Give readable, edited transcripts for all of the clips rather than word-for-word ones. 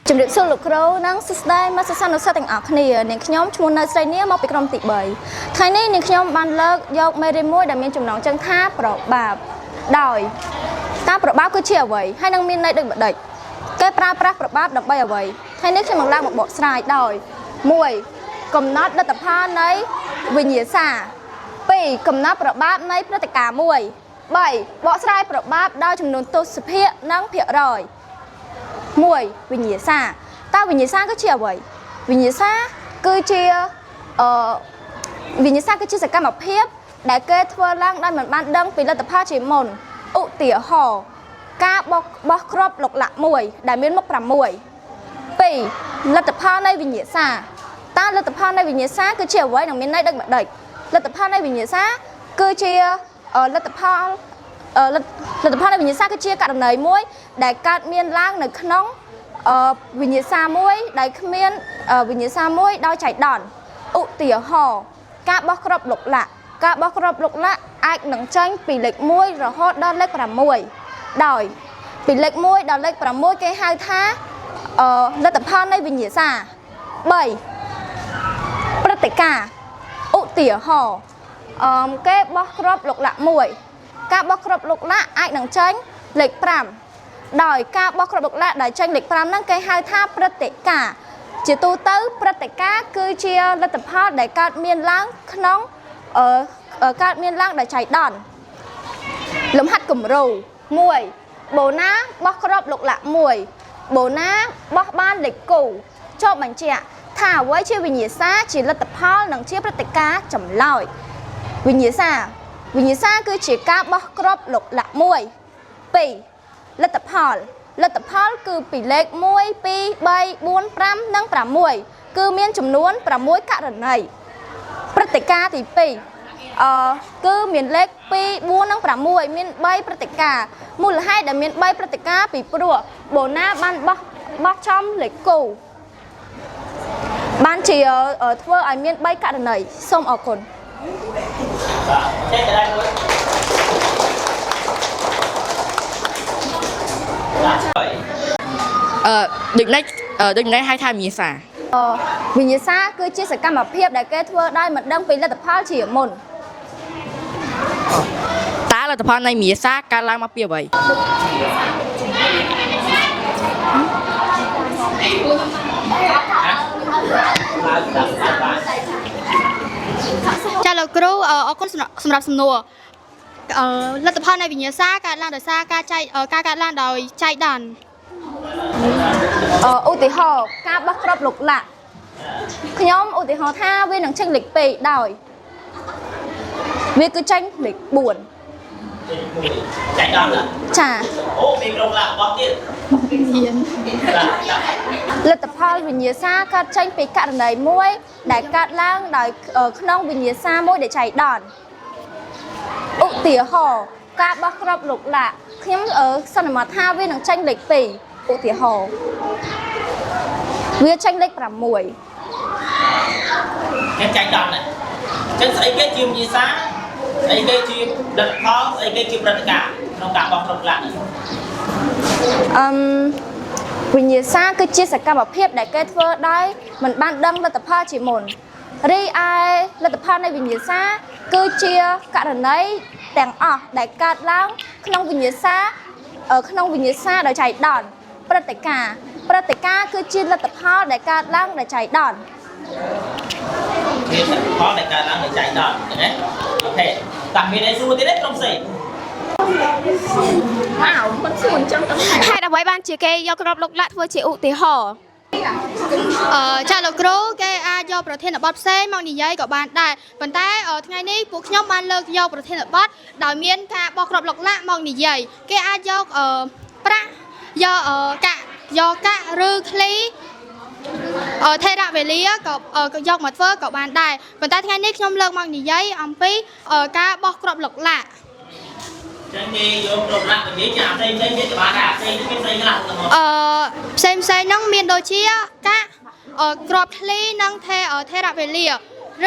ជំរាបសួរលោកគ្រូនិងសួស្តីមកសិស្សានុសិស្សទាំងអស់គ្នានាងខ្ញុំឈ្មោះនៅស្រីនាមកពីក្រុមទី3ថ្ងៃនេះនាងខ្ញុំបានលើកយកមេរៀនមួយដែលមានចំណងជើងថាប្របាបដោយតើប្របាបគឺជាអ្វីហើយនឹងមានន័យដូចម្ដេចគេប្រើប្រាស់ប្របាបដើម្បីអ្វីថ្ងៃនេះខ្ញុំនឹងឡើងមកបកស្រាយដោយ1កំណត់លទ្ធផលនៃវិញ្ញាសា2កំណត់ប្របាបនៃព្រឹត្តិការណ៍1 3បកស្រាយប្របាបដោយចំនួនទសភាគនិងភាគរយ 1វិញ្ញាសាតើវិញ្ញាសាគឺជាអ្វីវិញ្ញាសាគឺជាអឺវិញ្ញាសាគឺជាសកម្មភាព ដែលគេធ្វើឡើងដោយមិនបានដឹងពីលទ្ធផលជាមុនឧទាហរណ៍ការបោះបោះគ្រាប់លុកលាក់មួយដែលមានមុខ6 2លទ្ធផលនៃវិញ្ញាសាតើលទ្ធផលនៃវិញ្ញាសាគឺជាអ្វីនិងមានន័យដូចម្ដេចលទ្ធផលនៃវិញ្ញាសាគឺជាលទ្ធផល លទ្ធលទ្ធផលនៃវិញ្ញាសាគឺជាករណីមួយ ដែលកើតមានឡើងនៅក្នុងវិញ្ញាសាមួយដែលគ្មានវិញ្ញាសាមួយដោយចៃដន្យឧទាហរណ៍ការបោះគ្រាប់លុកលាក់ការបោះគ្រាប់លុកលាក់អាចនឹងចេញពីលេខ1រហូតដល់លេខ6ដោយពីលេខ1ដល់លេខ6គេហៅថាលទ្ធផលនៃវិញ្ញាសា3ព្រឹត្តិការណ៍ឧទាហរណ៍គេបោះគ្រាប់លុកលាក់មួយ ការបោះគ្រាប់លុកលាក់អាចនឹងចេញលេខ5ដោយការបោះគ្រាប់លុកលាក់ដែលចេញលេខ5ហ្នឹងគេហៅថាព្រឹត្តិការណ៍ជាទូទៅព្រឹត្តិការណ៍គឺជាលទ្ធផលដែលកើតមានឡើងក្នុងអឺកើតមានឡើងដោយចៃដន្យលំហាត់គំរូ1បូណាបោះគ្រាប់លុកលាក់1បូណាបោះបានលេខគូចូលបញ្ជាក់ថាអ្វីជាវិញ្ញាសាជាលទ្ធផលនិងជាព្រឹត្តិការណ៍ចម្លើយ វិញ្ញាសាវិញ្ញាសាគឺជាការបោះគ្រាប់លុកលាក់1 2លទ្ធផលលទ្ធផលគឺពីលេខ1 2 3 4 5និង6គឺមានចំនួន6ករណីព្រឹត្តិការណ៍ទី2គឺមានលេខ2 4និង6មាន3ព្រឹត្តិការណ៍មូលហេតុដែលមាន3ព្រឹត្តិការណ៍ពីព្រោះបូណាបានបោះបោះចំលេខគូបានជាធ្វើឲ្យមាន3ករណីសូមអរគុណ បាទចេះតែដែរមួយបាទហើយ ដូចនេះដូចនេះហៅថាវិញ្ញាសា វិញ្ញាសាគឺជាសកម្មភាពដែលគេធ្វើដោយមិនដឹងពីលទ្ធផលជាមុន តើលទ្ធផលនៃវិញ្ញាសាកើតឡើងមកពីអ្វី ឡើងតាមបាទ ចាលោកគ្រូអរគុណសម្រាប់សម្រាប់សំណួរលទ្ធផលនៃវិញ្ញាសាកើតឡើងដោយសារការចែកការកើតឡើងដោយចៃដន្យ ឧទាហរណ៍ការបោះគ្រាប់លុកលាក់ខ្ញុំឧទាហរណ៍ថាវានឹងចេញលេខ2ដោយវាគឺចេញលេខ4 ចែកដល់ណា ចា អូមានក្រុមឡារបស់ទៀតមានបាទ លទ្ធផលវិញ្ញាសាកើតចេញពីករណីមួយ ដែលកើតឡើងដោយក្នុងវិញ្ញាសាមួយដែលចៃដន្យឧទាហរណ៍ការបោះគ្រាប់លុកលាក់ខ្ញុំសន្មតថាវានឹងចេញលេខ2ឧទាហរណ៍វាចេញលេខ6 ចឹងចែកដល់ណាចឹងស្អីគេជាវិញ្ញាសាស្អីគេជាលទ្ធផលស្អីគេជាព្រឹត្តិការណ៍ក្នុងការបោះក្រុមឡានេះ អឹមវិញ្ញាសាគឺជាសកម្មភាពដែលគេធ្វើដោយមិនបានដឹងលទ្ធផលជាមុនរីឯលទ្ធផលនៃវិញ្ញាសាគឺជាករណីទាំងអស់ដែលកើតឡើងក្នុងវិញ្ញាសាក្នុងវិញ្ញាសាដោយចៃដន្យព្រឹត្តិការណ៍ព្រឹត្តិការណ៍គឺជាលទ្ធផលដែលកើតឡើងដោយចៃដន្យ ជាលទ្ធផលដែលកើតឡើងដោយចៃដន្យឃើញទេអូខេតាមានអីសួរទៀតទេក្រុមផ្សេង ហេតុអ្វីបានជាគេយកគ្រាប់លុកលាក់ធ្វើជាឧទាហរណ៍ ចាលោកគ្រូគេអាចយកប្រធានបទផ្សេងមកនិយាយក៏បានដែរប៉ុន្តែថ្ងៃនេះពួកខ្ញុំបានលើកយកប្រធានបទដោយមានការបោះគ្រាប់លុកលាក់មកនិយាយគេអាចយកប្រាក់យកកាក់យកកាក់ឬឃ្លីថេរវេលាក៏ក៏យកមកធ្វើក៏បានដែរប៉ុន្តែថ្ងៃនេះខ្ញុំលើកមកនិយាយអំពីការបោះគ្រាប់លុកលាក់ ចឹងគេយកក្រុមឡានិយាយចាផ្សេងផ្សេងគេក៏បានដែរផ្សេងមានស្អីខ្លះទៅមក អឺផ្សេងផ្សេងហ្នឹងមានដូចជាកាក់ក្របធ្លីនិងថេរវេលាឬ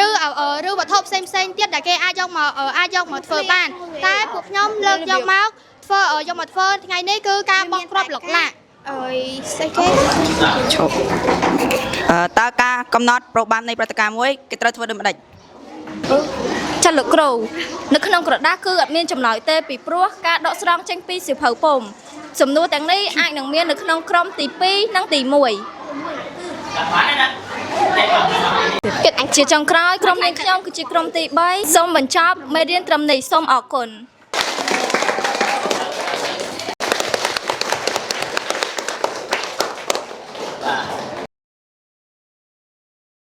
ឬវត្ថុផ្សេងផ្សេងទៀតដែលគេអាចយកមកអាចយកមកធ្វើបាន តែពួកខ្ញុំលើកយកមកធ្វើយកមកធ្វើថ្ងៃនេះគឺការបោះគ្រាប់លុកលាក់ អើយស្អីគេ ឈប់តើការកំណត់ប្របាំនៃព្រឹត្តិការណ៍មួយគេត្រូវធ្វើដូចម្ដេច ចាលោកគ្រូនៅក្នុងក្រដាសគឺអត់មានចម្លើយទេពីព្រោះការដកស្រង់ចេញពីសៀវភៅពុំសំណួរទាំងនេះអាចនឹងមាននៅក្នុងក្រុមទី2និងទី1 ដាក់បានទេណាតែបាទ គិតជាចុងក្រោយក្រុមនាងខ្ញុំគឺជាក្រុមទី3សូមបញ្ចប់មេរៀនត្រឹមនេះសូមអរគុណ។